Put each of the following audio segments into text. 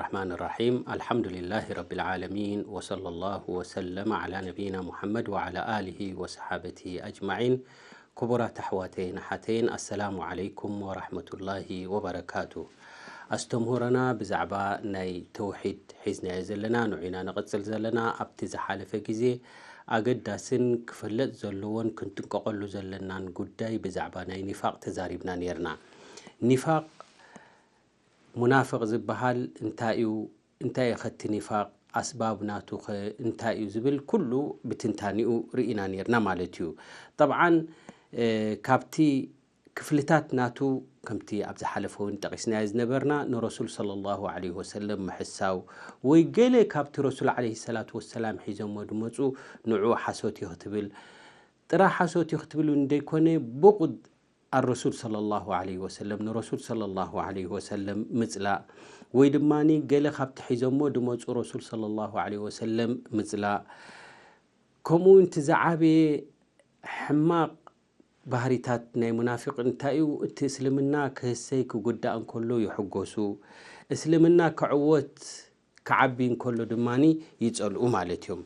الرحمن الرحيم. الحمد لله رب العالمين، وصلى الله وسلم على نبينا محمد وعلى آله وصحابته أجمعين. ክቡራት ኣሕዋተይን ኣሓተይን፣ ኣሰላሙ ዓለይኩም ወራሕመቱላሂ ወበረካቱ። ኣስተምህሮና ብዛዕባ ናይ ተውሒድ ሒዝናዮ ዘለና፣ ንዑ ኢና ንቕጽል ዘለና። ኣብቲ ዝሓለፈ ግዜ ኣገዳስን ክፍለጥ ዘለዎን ክንጥንቀቐሉ ዘለናን ጉዳይ ብዛዕባ ናይ ኒፋቕ ተዛሪብና ነይርና። ኒፋቕ፣ ሙናፍቕ ዝበሃል እንታይ እዩ? እንታይ እዩ ኸቲ ኒፋቕ? ኣስባብ ናቱ ኸ እንታይ እዩ? ዝብል ኩሉ ብትንታኒኡ ርኢና ነይርና ማለት እዩ። ጠብዓን፣ እ፣ ካብቲ ክፍልታት ናቱ፣ ከምቲ ኣብ ዝሓለፈ እውን ጠቒስናዮ ዝነበርና፣ ንረሱል ሰለላሁ ዐለይሂ ወሰለም ምሕሳው፣ ወይ ገለ ካብቲ ረሱል ዐለይሂ ሰላቱ ወሰላም ሒዞሞ ድመጹ ንዑ ሓሶት እዩ ክትብል፣ ጥራሕ ሓሶት እዩ ክትብል እውን እንደይኮነ፣ ቡቕድ ኣረሱል ሰለላሁ ዐለይሂ ወሰለም፣ ንረሱል ሰለላሁ ዐለይሂ ወሰለም ምጽላእ፣ ወይ ድማኒ ገለ ካብቲ ሒዞሞ ድመጹ ረሱል ሰለላሁ ዐለይሂ ወሰለም ምጽላእ፣ ከምኡ እውን እቲ ዝዓበየ ሕማቕ ባህሪታት ናይ ሙናፊቕ እንታይ እዩ? እቲ እስልምና ክህሰይ ክጉዳእ እንከሎ ይሕጎሱ፣ እስልምና ክዕወት ክዓቢ እንከሎ ድማኒ ይጸልኡ ማለት እዮም።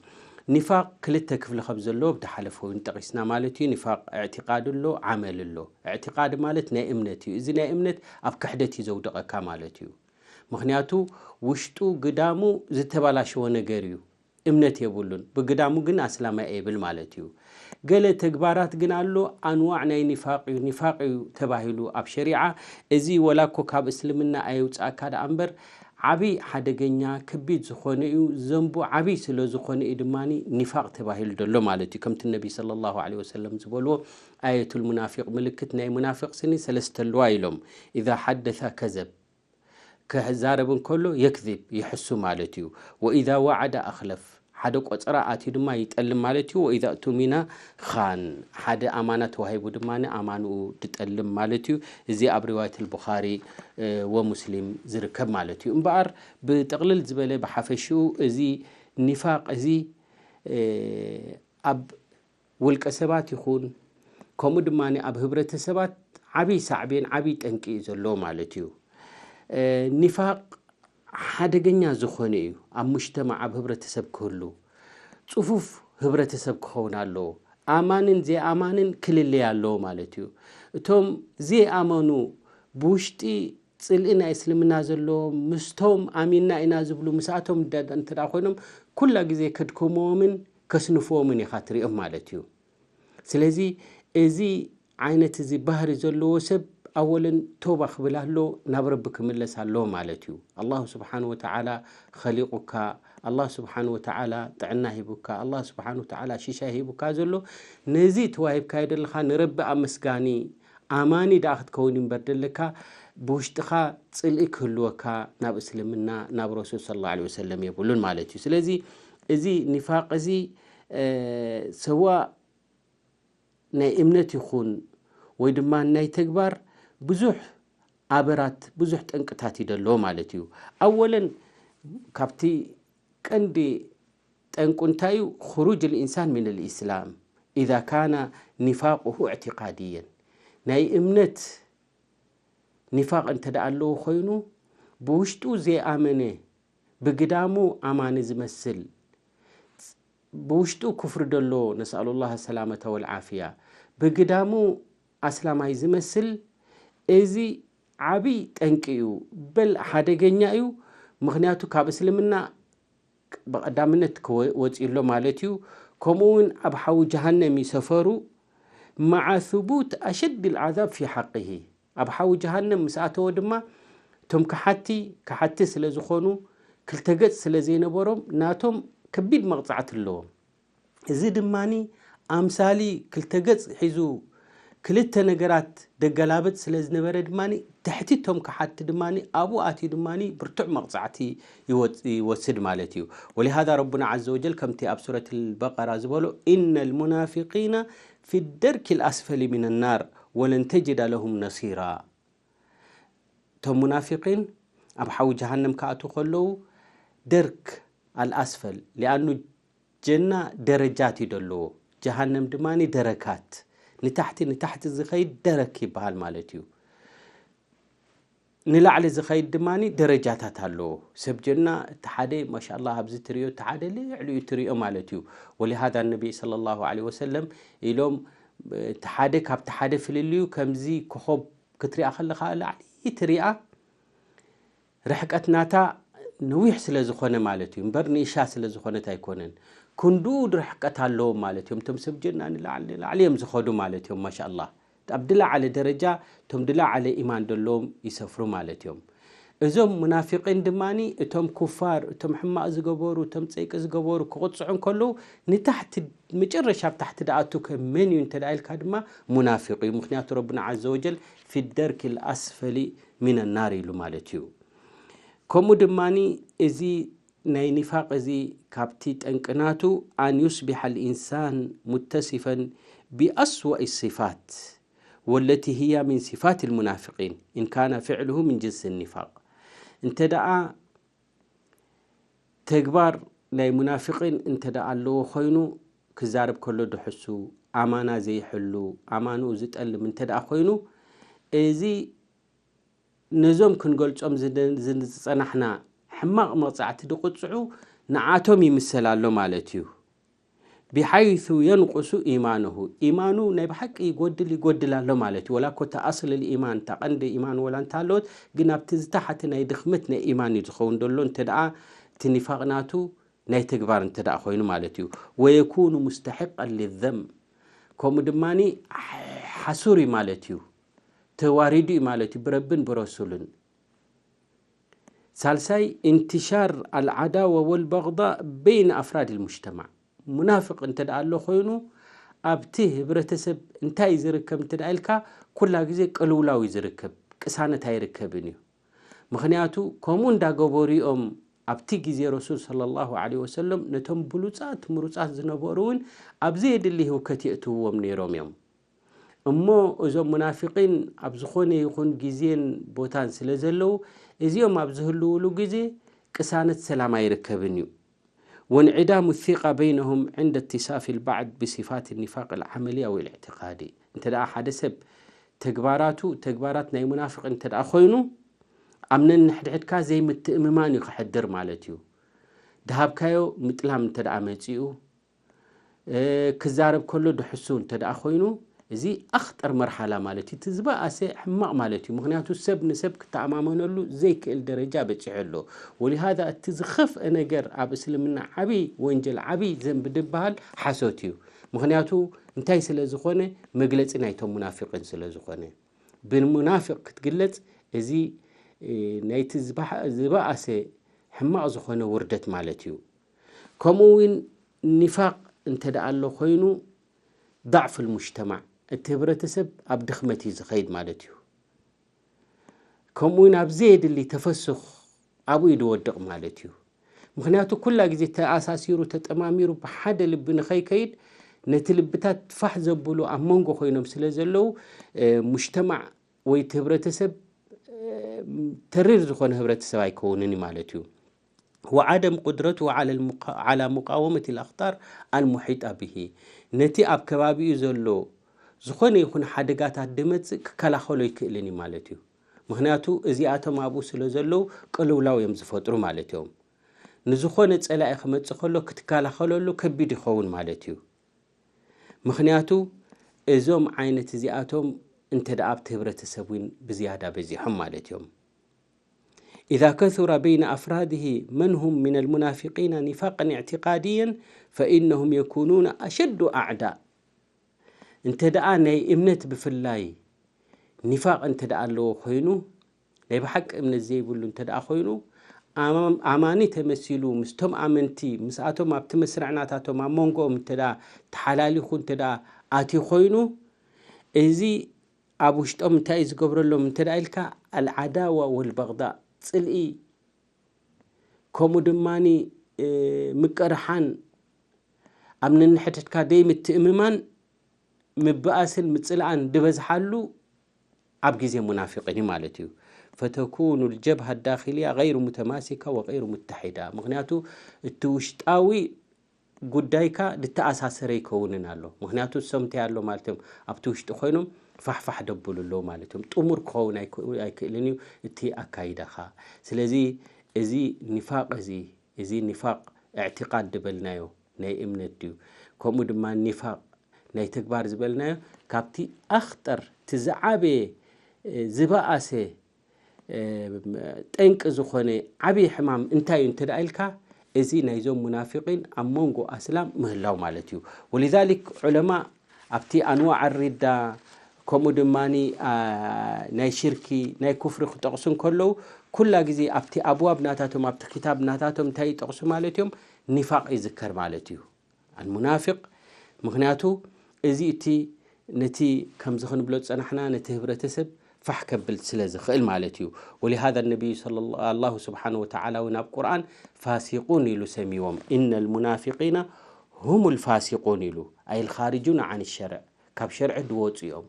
ኒፋቕ ክልተ ክፍሊ ከም ዘሎ ብዝሓለፈ እውን ጠቒስና ማለት እዩ። ኒፋቕ እዕቲቃድ ኣሎ፣ ዓመል ኣሎ። እዕቲቃድ ማለት ናይ እምነት እዩ። እዚ ናይ እምነት ኣብ ክሕደት እዩ ዘውድቐካ ማለት እዩ። ምኽንያቱ ውሽጡ ግዳሙ ዝተበላሸወ ነገር እዩ። እምነት የብሉን። ብግዳሙ ግን ኣስላማይ እየ ይብል ማለት እዩ። ገለ ተግባራት ግን ኣሎ፣ ኣንዋዕ ናይ ኒፋቕ እዩ፣ ኒፋቕ እዩ ተባሂሉ ኣብ ሸሪዓ። እዚ ወላ እኮ ካብ እስልምና ኣየውጽኣካ ደኣ እምበር፣ ዓቢ ሓደገኛ፣ ከቢድ ዝኾነ እዩ። ዘንቡ ዓቢ ስለ ዝኾነ እዩ ድማኒ ኒፋቕ ተባሂሉ ዘሎ ማለት እዩ። ከምቲ ነቢ ሰለላሁ ዐለይሂ ወሰለም ዝበልዎ፣ ኣየቱል ሙናፊቕ፣ ምልክት ናይ ሙናፊቕ ስኒ ሰለስተ ኣለዋ ኢሎም። ኢዛ ሓደሰ ከዘብ፣ ክዛረብ እንከሎ የክዚብ፣ ይሕሱ ማለት እዩ። ወኢዛ ወዓደ ኣኽለፍ፣ ሓደ ቆጸራ ኣትዩ ድማ ይጠልም ማለት እዩ። ወኢዛ እቱሚነ ኻን፣ ሓደ ኣማና ተዋሂቡ ድማ ኣማንኡ ድጠልም ማለት እዩ። እዚ ኣብ ሪዋየት ኣልቡኻሪ፣ እ፣ ወሙስሊም ዝርከብ ማለት እዩ። እምበኣር ብጥቕልል ዝበለ ብሓፈሽኡ እዚ ኒፋቕ እዚ፣ እ፣ ኣብ ውልቀ ሰባት ይኹን፣ ከምኡ ድማ ኣብ ህብረተሰባት ዓብዪ ሳዕቤን፣ ዓብዪ ጠንቂ እዩ ዘለዎ ማለት እዩ። እ፣ ኒፋቕ ሓደገኛ ዝኾነ እዩ። ኣብ ሙጅተማዕ፣ ኣብ ህብረተሰብ ክህሉ፣ ጽፉፍ ህብረተሰብ ክኸውን ኣለዎ። ኣማንን ዘይኣማንን ክልለይ ኣለዎ ማለት እዩ። እቶም ዘይኣመኑ ብውሽጢ ጽልኢ ናይ እስልምና ዘለዎም፣ ምስቶም ኣሚንና ኢና ዝብሉ፣ ምስኣቶም እንተ፣ እንተ ደኣ ኮይኖም፣ ኩላ ግዜ ከድክምዎምን ከስንፍዎምን ኢኻ ትሪኦም ማለት እዩ። ስለዚ እዚ ዓይነት እዚ ባህሪ ዘለዎ ሰብ ኣወለን ቶባ ክብል ኣሎ፣ ናብ ረቢ ክምለስ ኣሎ ማለት እዩ። ኣላሁ ስብሓን ወተዓላ ኸሊቑካ፣ ኣላህ ስብሓን ወተዓላ ጥዕና ሂቡካ፣ ኣላህ ስብሓን ወተዓላ ሽሻይ ሂቡካ ዘሎ፣ ነዚ ተዋሂብካዮ ዘለኻ ንረቢ ኣመስጋኒ፣ ኣማኒ ደኣ ክትከውን እምበር ደለካ፣ ብውሽጥኻ ጽልኢ ክህልወካ ናብ እስልምና፣ ናብ ረሱል ሰለላሁ ዐለይሂ ወሰለም የብሉን ማለት እዩ። ስለዚ እዚ ኒፋቅ እዚ፣ እ፣ ሰዋእ ናይ እምነት ይኹን ወይ ድማ ናይ ተግባር ብዙሕ ኣበራት፣ ብዙሕ ጠንቅታት እዩ ደሎ ማለት እዩ። ኣወለን ካብቲ ቀንዲ ጠንቁ እንታይ እዩ? خروج الإنسان من الإسلام إذا كان نفاقه اعتقاديا። ናይ እምነት ኒፋቅ እንተ ደኣ ኣለዎ ኮይኑ፣ ብውሽጡ ዘይኣመነ፣ ብግዳሙ ኣማኒ ዝመስል፣ ብውሽጡ ክፍሪ ደሎ፣ ነስኣሉላህ ሰላመተ ወልዓፍያ፣ ብግዳሙ ኣስላማይ ዝመስል፣ እዚ ዓብይ ጠንቂ እዩ፣ በል ሓደገኛ እዩ። ምኽንያቱ ካብ እስልምና ብቐዳምነት ክወ-፣ ወፂኡ ኣሎ ማለት እዩ። ከምኡ እውን ኣብ ሓዊ ጀሃነም እዩ ሰፈሩ፣ مع ثبوت أشد العذاب في حقه። ኣብ ሓዊ ጀሃነም ምስ ኣተወ ድማ፣ እቶም ከሓቲ፣ ከሓቲ ስለ ዝኾኑ፣ ክልተ ገፅ ስለ ዘይነበሮም፣ ናቶም ከቢድ መቕፃዕቲ ኣለዎም። እዚ ድማኒ ኣምሳሊ ክልተ ገፅ ሒዙ፣ ክልተ ነገራት ደገላብጥ ስለ ዝነበረ ድማኒ፣ ትሕቲ እቶም ከሓቲ ድማኒ፣ ኣብኡ ኣትዩ ድማኒ ብርቱዕ መቕፃዕቲ ይወፅ-፣ ይወስድ ማለት እዩ። ولهذا ربنا عز وجل ከምቲ ኣብ ሱረት البقرة ዝበሎ، إن المنافقين في الدرك الأسفل من النار ولن تجد لهم نصيرا። እቶም ሙናፊቂን ኣብ ሓዊ ጀሃነም ክኣትዉ ከለዉ፣ ደርክ ኣልኣስፈል፣ ሊኣኑ ጀና ደረጃት እዩ ደለዎ፣ ጀሃነም ድማ ደረካት፣ ንታሕቲ ንታሕቲ ዝኸይድ ደረክ ይበሃል ማለት እዩ። ንላዕሊ ዝኸይድ ድማ ደረጃታት ኣለዎ። ሰብ ጀና እቲ ሓደ ማሻላ ኣብዚ ትሪኦ፣ እቲ ሓደ ልዕሊኡ ትሪኦ ማለት እዩ። ወሊሃዛ ነቢ ሰለላሁ ዐለይሂ ወሰለም ኢሎም፣ እቲ ሓደ ካብቲ ሓደ ፍልልዩ ከምዚ ኮኸብ ክትሪኣ ከለኻ ላዕሊ ትሪኣ ርሕቀት ናታ ነዊሕ ስለ ዝኾነ ማለት እዩ እምበር ንእሻ ስለ ዝኾነት ኣይኮነን። ክንድኡ ርሕቀት ኣለዎም ማለት እዮም። እቶም ሰብ ጀና ንላዕሊ ንላዕሊ እዮም ዝኸዱ ማለት እዮም። ማሻላ ኣብ ድላዓለ ደረጃ እቶም ድላዓለ ኢማን ደለዎም ይሰፍሩ ማለት እዮም። እዞም ሙናፊቂን ድማ እቶም ኩፋር፣ እቶም ሕማቕ ዝገበሩ፣ እቶም ፀይቂ ዝገበሩ ክቕፅዑ እንከለዉ ንታሕቲ፣ መጨረሻ ኣብ ታሕቲ ደኣቱ ከ መን እዩ እንተ ደኣ ኢልካ ድማ ሙናፊቅ እዩ። ምክንያቱ ረብና ዓዘ ወጀል ፊ ደርክ ልኣስፈሊ ሚን ናር ኢሉ ማለት እዩ። ከምኡ ድማ እዚ ናይ ኒፋቅ እዚ ካብቲ ጠንቂ ናቱ ኣን ዩስቢሐ ልኢንሳን ሙተሲፈን ቢኣስወኢ ሲፋት ወለቲ ህያ ሚን ሲፋት ልሙናፊቂን ኢን ካነ ፍዕልሁ ምን ጅንስ ኒፋቅ። እንተ ደኣ ተግባር ናይ ሙናፊቂን እንተ ደኣ ኣለዎ ኮይኑ ክዛረብ ከሎ ድሕሱ፣ ኣማና ዘይሕሉ፣ ኣማንኡ ዝጠልም እንተ ደኣ ኮይኑ እዚ ነዞም ክንገልጾም ዝደ- ዝጸናሕና ሕማቕ መቕጻዕቲ ድቕጽዑ ንዓቶም ይምሰል ኣሎ ማለት እዩ። ብሓይሱ የንቁሱ ኢማንሁ፣ ኢማኑ ናይ ብሓቂ ይጎድል ይጎድል ኣሎ ማለት እዩ። ወላ ኮታ ኣስል ኢማን እታ ቀንዲ ኢማን ወላ እንተሃለወት ግን ኣብቲ ዝተሓተ ናይ ድኽመት ናይ ኢማን እዩ ዝኸውን ዘሎ እንተ ደኣ እቲ ኒፋቕ ናቱ ናይ ተግባር እንተ ደኣ ኮይኑ ማለት እዩ። ወየኩኑ ሙስተሒቀን ልዘም፣ ከምኡ ድማ ሓሱር እዩ ማለት እዩ። ተዋሪዱ እዩ ማለት እዩ ብረብን ብረሱልን። ሳልሳይ እንትሻር ኣልዓዳወ ወልበغضاء በይን ኣፍራድ ልሙጅተማዕ። ሙናፍቅ እንተ ደኣ ኣሎ ኮይኑ ኣብቲ ህብረተሰብ እንታይ እዩ ዝርከብ እንተ ደኣ ኢልካ ኩላ ግዜ ቅልውላው እዩ ዝርከብ፣ ቅሳነት ኣይርከብን እዩ። ምኽንያቱ ከምኡ እንዳገበሩ እዮም ኣብቲ ግዜ ረሱል ሰለላሁ ዐለይሂ ወሰለም ነቶም ብሉጻት ምሩጻት ዝነበሩ እውን ኣብ ዘየድሊ ህውከት የእትውዎም ነይሮም እዮም። እሞ እዞም ሙናፊቂን ኣብ ዝኾነ ይኹን ግዜን ቦታን ስለ ዘለዉ እዚኦም ኣብ ዝህልውሉ ግዜ ቅሳነት ሰላም ኣይርከብን እዩ። ወንዕዳሙ ثقة በይነሁም ዕንደ እትሳፊ ልባዕድ ብሲፋት ኒፋቅ ልዓመሊ ኣው ልእዕትቃዲ። እንተ ደኣ ሓደ ሰብ ተግባራቱ ተግባራት ናይ ሙናፍቅ እንተ ደኣ ኮይኑ ኣብ ነንሕድሕድካ ዘይምትእምማን እዩ ክሕድር ማለት እዩ። ድሃብካዮ ምጥላም እንተ ደኣ መጺኡ ክዛረብ ከሎ ድሕሱ እንተ ደኣ ኮይኑ እዚ ኣኽጠር መርሓላ ማለት እዩ። እቲ ዝበኣሰ ሕማቕ ማለት እዩ። ምኽንያቱ ሰብ ንሰብ ክተኣማመነሉ ዘይክእል ደረጃ በፂሑ ኣሎ። ወሊሃዛ እቲ ዝኸፍአ ነገር ኣብ እስልምና ዓብዪ ወንጀል ዓብዪ ዘንቢ ድበሃል ሓሶት እዩ። ምኽንያቱ እንታይ ስለ ዝኾነ መግለፂ ናይቶም ሙናፊቂን ስለ ዝኾነ ብሙናፍቅ ክትግለፅ እዚ ናይቲ ዝበኣሰ ሕማቕ ዝኾነ ውርደት ማለት እዩ። ከምኡ እውን ኒፋቅ እንተ ደኣ ኣሎ ኮይኑ ضعف المجتمع እቲ ህብረተሰብ ኣብ ድኽመት እዩ ዝኸይድ ማለት እዩ። ከምኡ እውን ኣብ ዘየድሊ ተፈሱኽ ኣብኡ እዩ ዝወድቕ ማለት እዩ። ምኽንያቱ ኩላ ግዜ ተኣሳሲሩ ተጠማሚሩ ብሓደ ልቢ ንኸይከይድ ነቲ ልብታት ፋሕ ዘብሉ ኣብ መንጎ ኮይኖም ስለ ዘለዉ ሙጅተማዕ ወይ እቲ ህብረተሰብ ተሪር ዝኾነ ህብረተሰብ ኣይከውንን እዩ ማለት እዩ። وعدم قدرته على المقا- على مقاومة الأخطار المحيطة به ነቲ ኣብ ከባቢኡ ዘሎ ዝኾነ ይኹን ሓደጋታት ድመፅእ ክከላኸሎ ይክእልን እዩ ማለት እዩ። ምኽንያቱ እዚኣቶም ኣብኡ ስለ ዘለዉ ቅልውላው እዮም ዝፈጥሩ ማለት እዮም። ንዝኾነ ፀላኢ ክመፅእ ከሎ ክትከላኸለሉ ከቢድ ይኸውን ማለት እዩ። ምኽንያቱ እዞም ዓይነት እዚኣቶም እንተ ደኣ ኣብቲ ህብረተሰብ እውን ብዝያዳ በዚሖም ማለት እዮም። إذا كثر بين أفراده من هم من المنافقين نفاقا اعتقاديا فإنهم يكونون أشد أعداء እንተ ደኣ ናይ እምነት ብፍላይ ኒፋቅ እንተ ደኣ ኣለዎ ኮይኑ ናይ ብሓቂ እምነት ዘይብሉ እንተ ደኣ ኮይኑ ኣማኒ ተመሲሉ ምስቶም ኣመንቲ ምስኣቶም ኣብቲ መስርዕ ናታቶም ኣብ መንጎኦም እንተ ደኣ ተሓላሊኹ እንተ ደኣ ኣትዩ ኮይኑ እዚ ኣብ ውሽጦም እንታይ እዩ ዝገብረሎም እንተ ደኣ ኢልካ ኣልዓዳዋ ወልበغضاء ፅልኢ ከምኡ ድማ ምቅርሓን ኣብ ነንሕድሕድካ ደይ ምትእምማን ምብኣስን ምፅላኣን ድበዝሓሉ ኣብ ግዜ ሙናፊቂን እዩ ማለት እዩ። فتكون الجبهة الداخلية غير متماسكة وغير متحدة ምኽንያቱ እቲ ውሽጣዊ ጉዳይካ ዝተኣሳሰረ ይከውንን ኣሎ። ምኽንያቱ እሶም እንታይ ኣሎ ማለት እዮም ኣብቲ ውሽጢ ኮይኖም ፋሕፋሕ ደብሉ ኣለዉ ማለት እዮም። ጥሙር ክኸውን ኣይክ-፣ ኣይክእልን እዩ እቲ ኣካይዳኻ። ስለዚ እዚ ኒፋቕ እዚ፣ እዚ ኒፋቕ እዕቲቃድ ዝበልናዮ ናይ እምነት ድዩ? ከምኡ ድማ ኒፋቕ ናይ ተግባር ዝበልናዮ ካብቲ ኣኽጠር፣ እቲ ዝዓበየ፣ እ፣ ዝበኣሰ፣ እ፣ ጠንቂ ዝኾነ ዓብዪ ሕማም እንታይ እዩ እንተ ደኣ ኢልካ፣ እዚ ናይዞም ሙናፊቂን ኣብ መንጎ ኣስላም ምህላው ማለት እዩ። ወሊዛሊክ ዑለማ ኣብቲ ኣንዋዕ ሪዳ፣ ከምኡ ድማኒ፣ አ፣ ናይ ሽርኪ፣ ናይ ኩፍሪ ክጠቕሱ እንከለዉ፣ ኩላ ግዜ ኣብቲ ኣብዋብ ናታቶም፣ ኣብቲ ክታብ ናታቶም እንታይ ይጠቕሱ ማለት እዮም? ኒፋቕ ይዝከር ማለት እዩ። ኣልሙናፊቕ፣ ምኽንያቱ እዚ እቲ ነቲ ከምዚ ክንብሎ ዝጸናሕና ነቲ ህብረተሰብ ፋሕ ከብል ስለ ዝኽእል ማለት እዩ። ወሊሃذا النبي صلى الله، ኣላሁ ስብሓነ ወተዓላ እውን ኣብ ቁርኣን ፋሲቁን ኢሉ ሰሚዎም። إن المنافقين هم الفاسقون ኢሉ፣ أي الخارجون عن الشرع፣ ካብ ሸርዒ ድወፁ እዮም።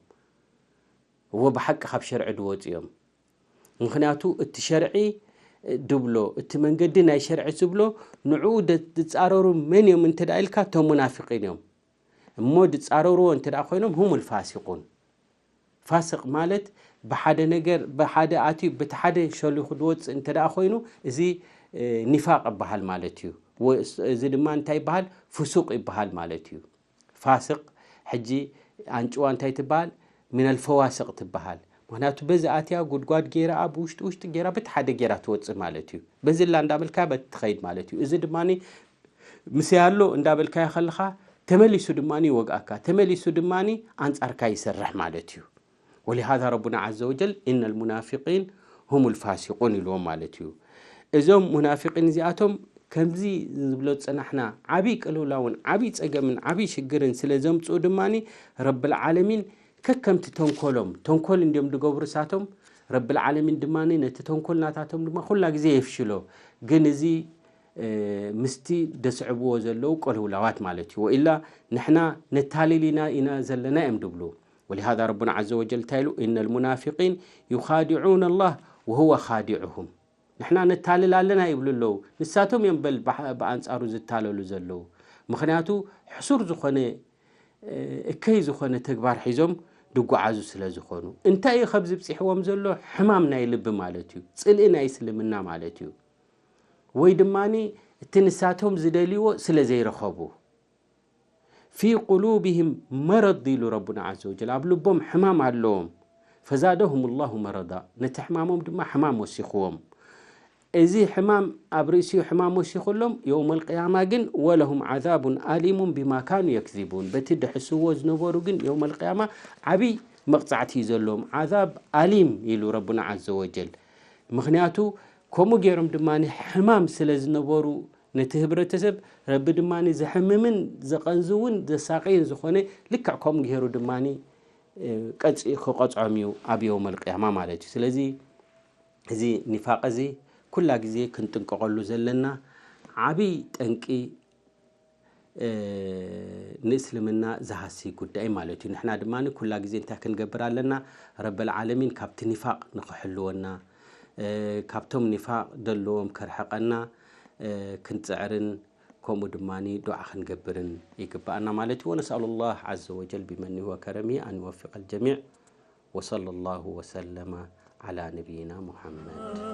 እዎ ብሓቂ ካብ ሸርዒ ድወፁ እዮም። ምኽንያቱ እቲ ሸርዒ ድብሎ፣ እቲ መንገዲ ናይ ሸርዒ ዝብሎ ንዕኡ ደ-፣ ዝፃረሩ መን እዮም እንተ ደኣ ኢልካ፣ እቶም ሙናፊቂን እዮም። እሞ ድፃረርዎ እንተ ደኣ ኮይኖም፣ هم الفاسقون። ፋስቕ ማለት ብሓደ ነገር፣ ብሓደ ኣትዩ፣ በቲ ሓደ ሸሊኹ ድወፅእ እንተ ደኣ ኮይኑ፣ እዚ፣ እ፣ ኒፋቕ ይበሃል ማለት እዩ። ወ-፣ እዚ ድማ እንታይ ይበሃል? ፍሱቕ ይበሃል ማለት እዩ። ፋስቕ፣ ሕጂ ኣንጭዋ እንታይ ትበሃል? ሚነል ፈዋስቕ ትበሃል። ምኽንያቱ በዚ ኣትያ ጉድጓድ ገይራ፣ ኣብ ውሽጢ ውሽጢ ገይራ፣ በቲ ሓደ ገይራ ትወፅእ ማለት እዩ። በዚ ላ እንዳበልካ በቲ ትኸይድ ማለት እዩ። እዚ ድማ ምስያ ኣሎ እንዳበልካዮ ከለኻ፣ ተመሊሱ ድማ ይወግኣካ፣ ተመሊሱ ድማ ኣንጻርካ ይሰርሕ ማለት እዩ። ወሊሃዛ ረቡና ዓዘ ወጀል፣ "ኢነል ሙናፊቂን ሁሙል ፋሲቁን" ኢልዎም ማለት እዩ። እዞም ሙናፊቂን እዚኣቶም ከምዚ ዝብሎ ዝጸናሕና ዓብዪ ቅልውላውን ዓብዪ ጸገምን ዓብዪ ሽግርን ስለ ዘምጽኡ ድማ ረብል ዓለሚን ከከምቲ ተንኮሎም፣ ተንኮል እንድዮም ዝገብሩ እሳቶም፣ ረብል ዓለሚን ድማ ነቲ ተንኮል ናታቶም ድማ ኩላ ግዜ የፍሽሎ። ግን እዚ፣ እ፣ ምስቲ ደስዕብዎ ዘለዉ ቅልውላዋት ማለት እዩ። ወኢላ ንሕና ነታልል ኢና፣ ኢና ዘለና እዮም ድብሉ። ወሊሃዛ ረቡና ዓዘ ወጀል እንታይ ኢሉ? "ኢነል ሙናፊቂን ዩኻዲዑነ ኣላህ ወሁወ ኻዲዑሁም።" ንሕና ነታልል ኣለና ይብሉ ኣለዉ። ንሳቶም እዮም በል ብሓ-፣ ብኣንጻሩ ዝታለሉ ዘለዉ። ምኽንያቱ ሕሱር ዝኾነ፣ እ፣ እከይ ዝኾነ ተግባር ሒዞም ድጓዓዙ ስለ ዝኾኑ። እንታይ እዩ ከብዚ ብጺሕዎም ዘሎ? ሕማም ናይ ልቢ ማለት እዩ። ጽልኢ ናይ እስልምና ማለት እዩ። ወይ ድማኒ እቲ ንሳቶም ዝደልይዎ ስለ ዘይረኸቡ። "ፊ ቁሉብህም መረድ" ኢሉ ረቡና ዓዘ ወጀል፣ ኣብ ልቦም ሕማም ኣለዎም። "ፈዛደሁም ላሁ መረዳ"፣ ነቲ ሕማሞም ድማ ሕማም ወሲኽዎም። እዚ ሕማም ኣብ ርእሲኡ ሕማም ወሲኹሎም፣ የውመል ቅያማ ግን "ወለሁም ዓዛቡን ኣሊሙን ቢማ ካኑ የክዚቡን"፣ በቲ ድሕስዎ ዝነበሩ ግን የውመል ቅያማ ዓብይ መቕጻዕቲ እዩ ዘለዎም። ዓዛብ ኣሊም ኢሉ ረቡና ዓዘ ወጀል። ምኽንያቱ ከምኡ ገይሮም ድማ ሕማም ስለ ዝነበሩ ነቲ ህብረተሰብ ረቢ ድማ ዘሕምምን ዘቐንዝውን ዘሳቕይን ዝኾነ ልክዕ ከምኡ ገይሩ ድማ፣ እ፣ ቀጽ-፣ ክቐጽዖም እዩ ኣብ የውመል ቅያማ ማለት እዩ። ስለዚ እዚ ኒፋቕ እዚ ኩላ ግዜ ክንጥንቀቐሉ ዘለና ዓብዪ ጠንቂ፣ እ፣ ንእስልምና ዝሃሲ ጉዳይ ማለት እዩ። ንሕና ድማ ኩላ ግዜ እንታይ ክንገብር ኣለና? ረበል ዓለሚን ካብቲ ኒፋቕ ንኽሕልወና፣ እ፣ ካብቶም ኒፋቕ ዘለዎም ከርሕቐና፣ እ፣ ክንጽዕርን ከምኡ ድማ ዱዓ ክንገብርን ይግብኣና ማለት እዩ። ወነስኣሉ ላህ ዓዘ ወጀል ቢመኒሂ ወከረሚሂ ኣን ይወፊቀል ጀሚዕ። ወሰለ ላሁ ወሰለመ ዓላ ነቢይና ሙሐመድ።